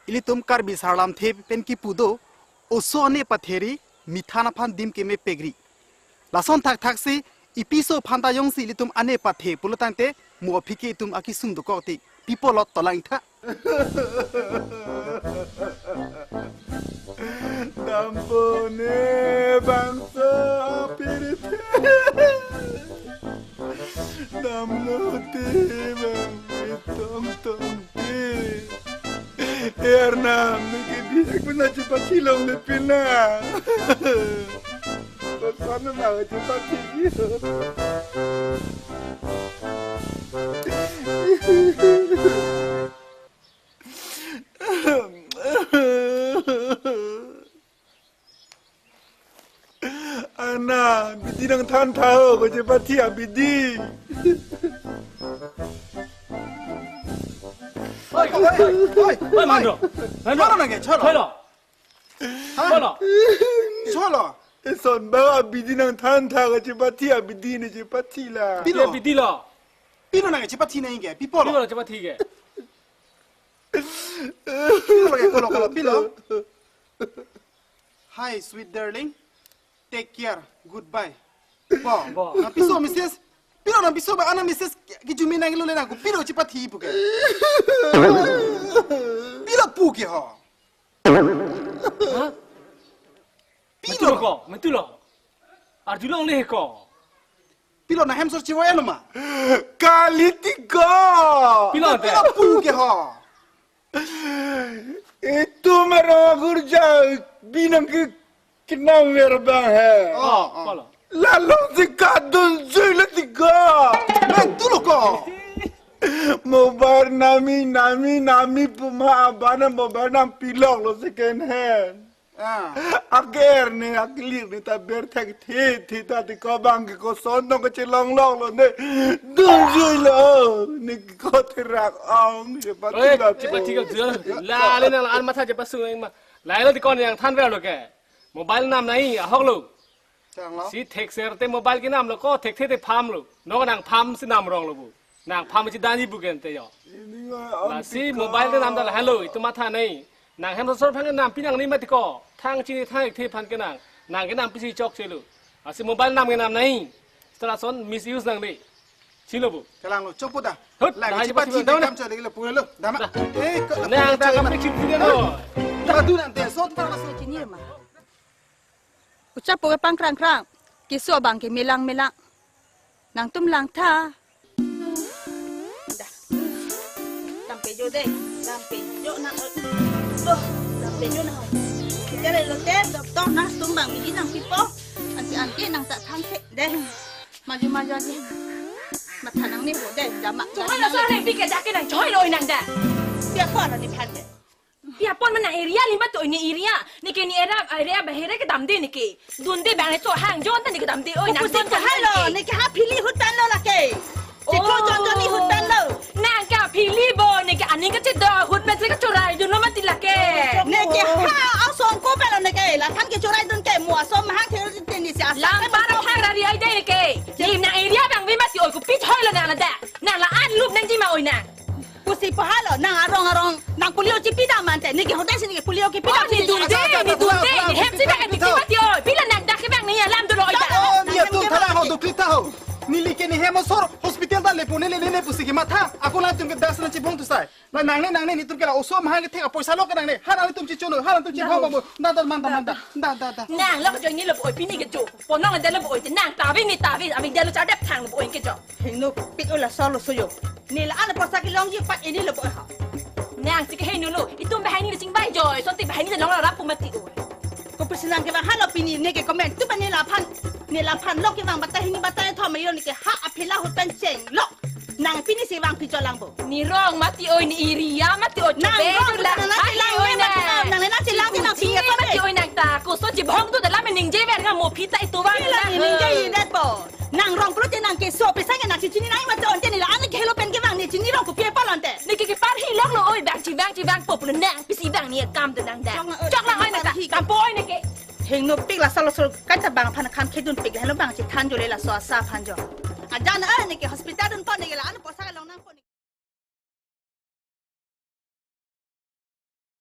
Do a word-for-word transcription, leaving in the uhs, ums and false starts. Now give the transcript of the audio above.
ilitum Karbi Sarlamthe pen kipu do, oso ane patheri, mithan aphan dim kemepekri. Lason thakthaksi, ipiso aphanta jongsi ilitum ane pathe pulo tangte, mo aphi ke itum akesung dokok ti. Pi pulo, tolang tha. Dampo ne bangso apiripir. Damlo te bang itong tong te. Ernam ne ke biak puna cepat silong le pina. Kosana bang cepat sigi. Ana, bidi nangthan tha ho, ko cepat thi abidi. Oi, oi, oi, oi, oi, Mandro. Mandro. Cholo nangke, cholo. Cholo. Ha? Cholo. Cholo. Eson ba abidi nangthan tha, ko cepat thi abidi ne cepat thi la. Pilo. Abidi lo. Pilo nangke cepat thi nangke, pi pulo. Pilo cepat thi ke. Pilo ke, kolo, kolo, pilo. Hi, sweet darling. Take care. Goodbye. Bo. Bo. Nangpiso message. Pilo nangpiso ba, ana message kejumi nanglo le nangko. Pilo cepat thi pu ke. Pilo pu ke ho. Ha? Pilo. Metu lo ko, metu lo. Arjulong le ko. Pilo nang hemsor chivo elo ma. Kali ti ko. Pilo te. Pilo pu ke ho. Itum arong agurja binong ke kenam ver bang he. Oh, oh. Pilo. Lalu si kadun jui le ti ko. Metu lo ko. Mobile nami, nami, nami puma abana mobile nangpilok lo second hand. Ah. Aker ne, aklir ne ta ber thek thi, thi ta ti ko bang ke koson tong kechelong long lo ne. Dunjui lo, ne ko therak ong, cepat Oi, thi lo cepat thi ko jul. La le nang la-an matha cepat sung ma. La lo ti ko nangthan ver lo ke. Mobile nam nai ahok lo. Chang lo. Si thekser te mobile kenam lo ko, thekthe te pham lo. No nang pham si nam rong lo bu. Nang pham si dani bu ken te yo. Ini nga La si mobile te nam da la halo, itum matha nai. Nang hem sosor phan kenam pi nang ni mati ko. Thang chini thang ikthe phan kenang. Nang kenam pisi chokche lo. Asi mobile nam kenam nai. Setelah son misuse nang ni. Chilo bu. Kalang lo, chopo da. Hut, Lagi dah, cepat cepat sini, dong, kam dah. Cari le pura lo. Dama. Dah. Eh, ko- Nang ta kam pik chim chim lo. Dah, tu nanti, so, tar masuk. Chini ma. Uchapo ke pangkrang krang. Keso abang ke melang melang. Nangtum lang tha. Dah. Dampe jo dei. Dampe jo na. Doh. Dampe jo na. Kita le lote doktor nurse atum bang bidi nangpipo. Ansi anke nang ta thang the dei. Maju maju aja. Matha nang ni bo dei. Jama. Choi lo so ne pi ke jake nang choi lo nang da. Pi apot lo nephan dei. Pi apot ma nang area lima to ne area. Ne ke ne area, area bahere kedam dei ne ke. Dunde bang ne to hang jon ta ne kedam dei oi nang Kusin jon ta kahai lo, ne ke. Ne ke ha phili hut tan lo lake. Chiklo Oh. jon jon ni hut tan lo. Nang ke phili bo, ne ke aning ke chedo hut matre ke chorai dun lo mati lake. Ne ke ha ason ko pelo ne ke. La than ke chorai dun ke mo ason mahang the tin ni si asa. Lam ke para mo. Thang rari ai dei ne ke. Ni nang area bang vi mati oi ko pi choi lo nang la da. Nang la-an lup nangji ma oi nang. Pusi pahalo, nang arong arong, nang polio chipi dam ante, ne ke hotel si ne ke polio kipi dam Oh, ni dunde, Asa, asa, ni dunde, asa, ni hem si asa, bang asa, ati asa. Mati oi. Pila nang dak ke bang ni alam dolo oi da. Oh, ni atum thala ho dukli ta ho. Neli ke ne hem asor hospital ta lepo ne le ne pusi ke matha. Ako nangtum ke das nangchibong tu sai. Na nang ne nang ne netum ke la oso mahang ke thek apoisa lo ke nang ne. Ha nangtum chichono, ha nangtum chibong bang bo. Da da manda manda. Da da da. Nang lo jo ni lo oi pini ke jo. Ponong de lo oi te nang ta vi ni ta vi, avi de lo cha dep thang lo oi ke jo. Hingno pik ula solo soyo. Ne la-an apoisa kelongji pat ini lo bo ha. Nang si ke hingno lo, itum bahai ni sing bai jo, son ti bahai ni long rap pu mati oi. Ko pusi nang ke bang halo pini ne ke comment tu ba ne laphan. Ne laphan lo ke bang batai hini batai thom ayo ne ke ha aphila hut pen cheng lo. Nang pini si bang pi cholang bo. Ni rong mati oi ni area mati oi Nang chobe rong tu la. Nang Hai chelang oi na nang. Nang na chelang ke nang Chini pini mati oi nang ta, koso chibong tu dalam ningje ver nga mo phita itu bang Pila na. Ni ningje i det bo. Nang rong pulo te nang keso pisa ke nang chichini nang ma chon te ne la-an ke helo pen ke bang ne chini rong ko pie palon te. Ne ke ke par hi lok lo oi bang chibang chibang po pulo nang pisi bang ni kam te nang da. Chok lang oi. Chok lang oi na ka. Hi. Kampo oi ne ke. Hingno pik la salo salo kaita bang phan kham khedun pik la helo bang chi than jo le laso asa phan jo. Ajan oi ne ke hospital dun pon ne ke la-an po